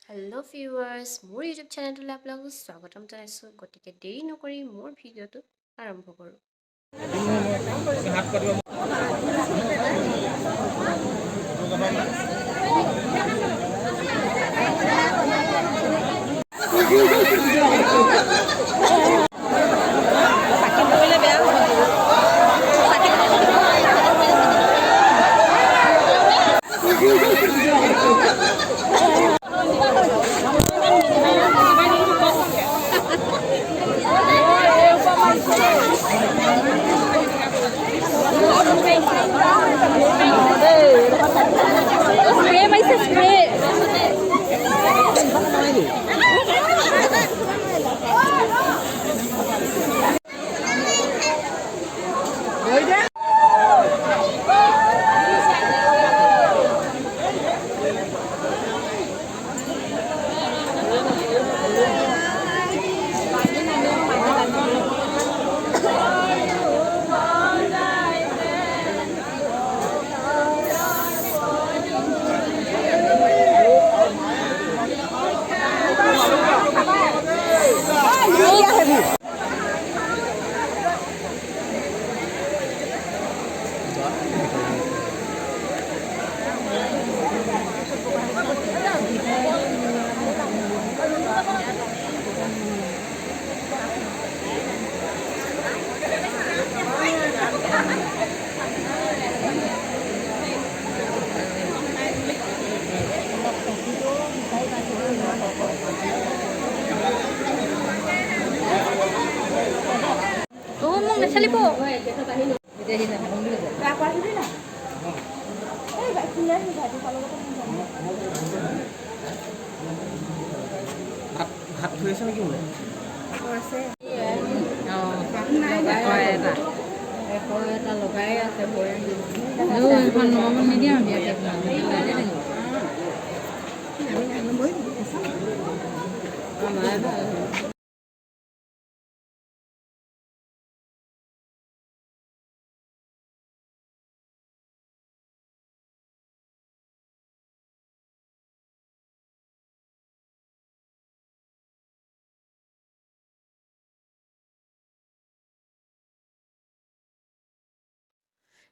Hello' viewers, মোৰ YouTube চেনেলটোলৈ আপোনালোকক স্বাগতম জনাইছোঁ। গতিকে দেৰি নকৰি মোৰ ভিডিঅ'টো আৰম্ভ কৰোঁ। স্প্ৰে মাৰিছে, স্প্ৰে। অ' মোক নেচেলিব। ভাত ভাত থৈ আছে নেকি বোলে?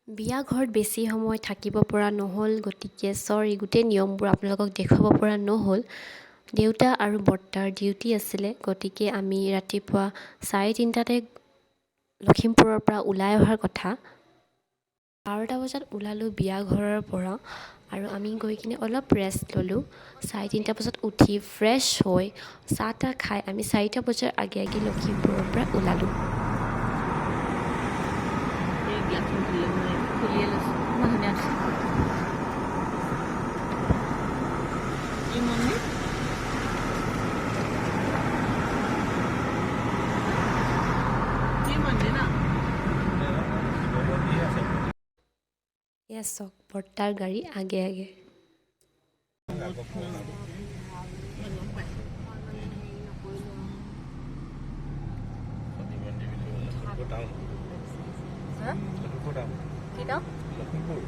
বিয়া ঘৰত বেছি সময় থাকিব পৰা নহ'ল, গতিকে চৰি, গোটেই নিয়মবোৰ আপোনালোকক দেখুৱাব পৰা নহ'ল। দেউতা আৰু বৰ্তাৰ ডিউটি আছিলে, গতিকে আমি ৰাতিপুৱা 3:30তে লখিমপুৰৰ পৰা ওলাই অহাৰ কথা। 12টা বজাত ওলালোঁ বিয়া ঘৰৰ পৰা আৰু আমি গৈ কিনে অলপ ৰেষ্ট ল'লোঁ। 3:30 বজাত উঠি ফ্ৰেছ হৈ চাহ তাহ খাই আমি 4টা বজাৰ আগে আগে লখিমপুৰৰ পৰা ওলালোঁ। এই গ্লাছখন খুলিলে, মই খুলিয়ে লৈছোঁ। ইমান ধুনীয়া উঠিছে। কি মন্দিৰ? কি মন্দিৰ ন? এয়া চাওক, বৰ্তাৰ গাড়ী আগে আগে। লখিমপুৰ টাউন। লখিমপুৰ টাউন। কি টাউন? লখিমপুৰ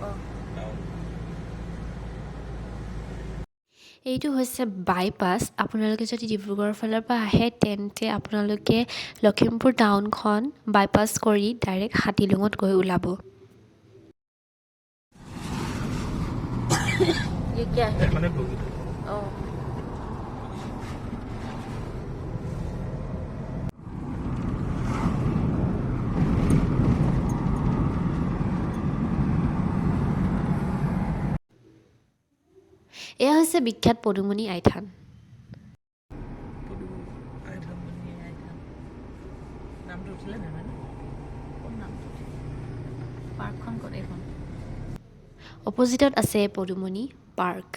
অঁ। টাউন। এইটো হৈছে বাইপাছ। আপোনালোকে যদি ডিব্ৰুগড়ৰ ফালৰ পৰা আহে, তেন্তে আপোনালোকে লখিমপুৰ টাউনখন বাইপাছ কৰি ডাইৰেক্ট হাতীলুঙত গৈ ওলাব। ये क्या है? এখনে বগী। অঁ। এয়া হৈছে বিখ্যাত পদুমণি আইথান। পদুমণি আইথান। নামটো উঠিলে নাই মানে কোন নামটো উঠিলে? পাৰ্কখন ক'ত এইখন? অপজিটত আছে পদুমণি পাৰ্ক।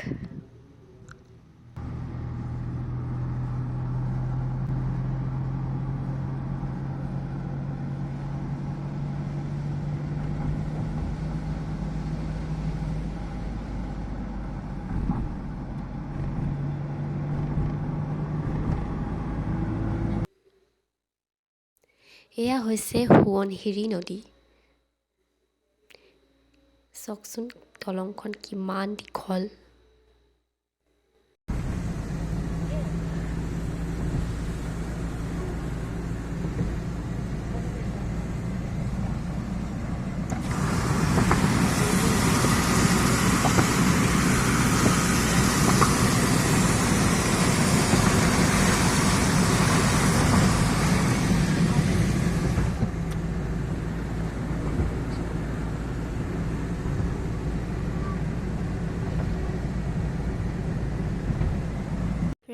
এয়া হৈছে সোৱণশিৰি নদী। চাওকচোন, দলংখন কিমান দীঘল।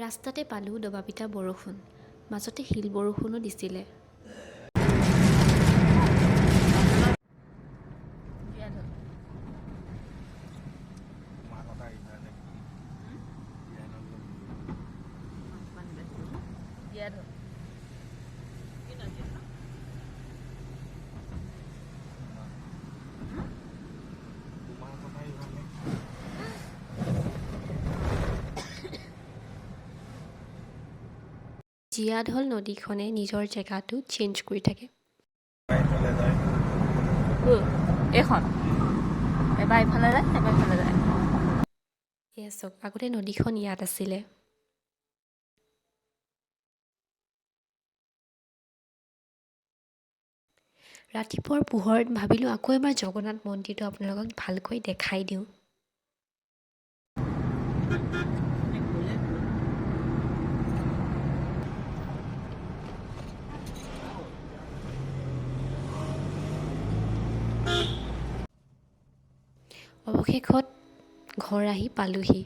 ৰাস্তাতে পালোঁ দবাপিটা বৰষুণ, মাজতে শিল বৰষুণো দিছিলে। জীয়াঢল। জীয়াঢল কি নদী এখন? জীয়াঢল নদীখনে নিজৰ জেগাটো চেঞ্জ কৰি থাকে। এইখন এবাৰ ইফালে যায়, এবাৰ ইফালে যায়। এয়া চাওক, আগতে নদীখন ইয়াত আছিলে। ৰাতিপুৱাৰ পোহৰত ভাবিলোঁ আকৌ এবাৰ জগন্নাথ মন্দিৰটো আপোনালোকক ভালকৈ দেখাই দিওঁ। অৱশেষত ঘৰ আহি পালোহি।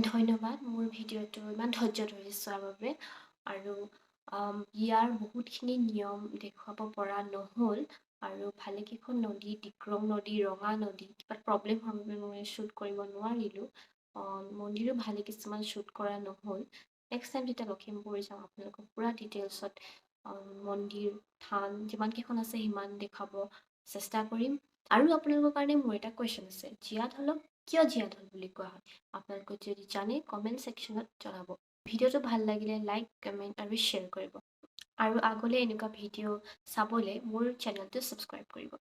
ধন্যবাদ মোৰ ভিডিঅ'টো ইমান ধৈৰ্য ধৰি চোৱাৰ বাবে। আৰু বিয়াৰ বহুতখিনি নিয়ম দেখুৱাব পৰা নহ'ল আৰু ভালেকেইখন নদী, ডিক্ৰং নদী, ৰঙা নদী, কিবা প্ৰব্লেম হোৱাৰ বাবে মই শ্বুট কৰিব নোৱাৰিলোঁ। মন্দিৰো ভালে কিছুমান শ্বুট কৰা নহ'ল। নেক্সট টাইম যেতিয়া লখিমপুৰ যাম, আপোনালোকক পূৰা ডিটেইলছত মন্দিৰ, থান যিমানকেইখন আছে সিমান দেখুৱাব চেষ্টা কৰিম। আৰু আপোনালোকৰ কাৰণে মোৰ এটা কুৱেশ্যন আছে, জীয়াঢলক কিয় জীয়াঢল বুলি কোৱা হয়? আপোনালোকে যদি জানে, কমেণ্ট ছেকশ্যনত জনাব। ভিডিঅ'টো ভাল লাগিলে লাইক, কমেণ্ট আৰু শ্বেয়াৰ কৰিব আৰু আগলৈ এনেকুৱা ভিডিঅ' চাবলৈ মোৰ চেনেলটো ছাবস্ক্ৰাইব কৰিব।